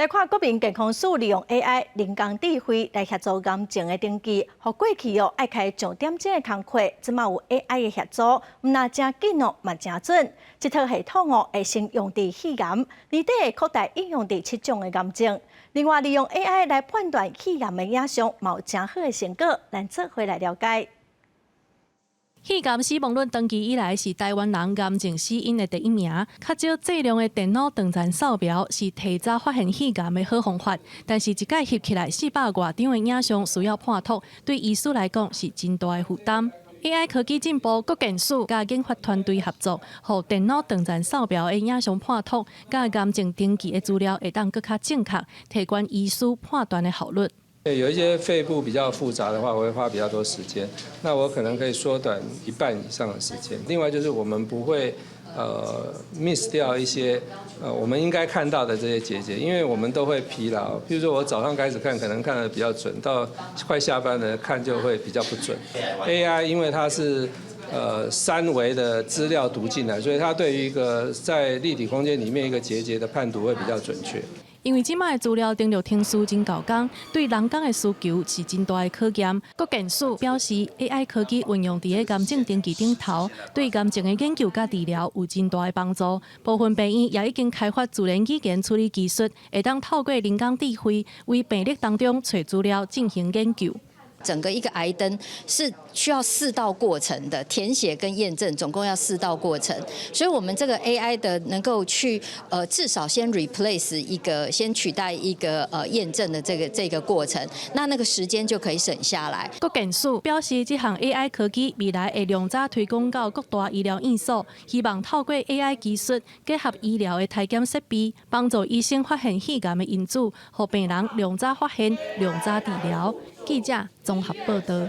來看國民健康署利用 AI 人工智慧來協助癌症的登記，予過去哦愛開上點鐘的工課，這馬有 AI 的協助，毋但誠緊哦，嘛誠準。這套系統哦會先用佇肺癌，年底會擴大應用佇七種的癌症。另外，利用 AI 來判斷肺癌的影像，嘛有誠好的成果，咱做伙來了解。肺癌死亡率長期以來是台灣人癌症死因的第一名。較少劑量的電腦斷層掃描是提早發現肺癌的好方法，但是一擺翕起來四百外張的影像需要判讀，對醫師來講是真大的負擔。AI 科技進步，國健署佮研發團隊合作，予電腦斷層掃描的影像判讀，佮癌症登記的資料會當閣較正確，提懸醫師判斷的效率。有一些肺部比較複雜的話，我會花比較多時間。那我可能可以縮短一半以上的時間。另外就是我們不會miss 掉一些我們應該看到的這些結節，因為我們都會疲勞。譬如說我早上開始看，可能看得比較準，到快下班了看就會比較不準。AI 因為它是三維的資料讀進來，所以它對於一個在立體空間裡面一個結節的判讀會比較準確。因為這擺的資料登錄程序真厚工，對人工的需求是真大的考驗。國健署表示，AI 科技運用佇個癌症登記頂頭，對癌症的研究佮治療有真大的幫助。部分病院也已經開發自然語言處理技術，會當透過人工智慧為病歷當中揣資料進行研究。整個一個癌登是需要四道過程的填寫跟驗證，總共要四道過程。所以，我們這個 AI 的能夠去至少先 replace 一個，先取代一個驗證的這個過程，那個時間就可以省下來。國健署表示，這項 AI 科技未來會量早推廣到各大醫療院所，希望透過 AI 技術結合醫療的篩檢設備，幫助醫生發現肺癌的因子，予病人量早發現、量早治療。記者綜合報道。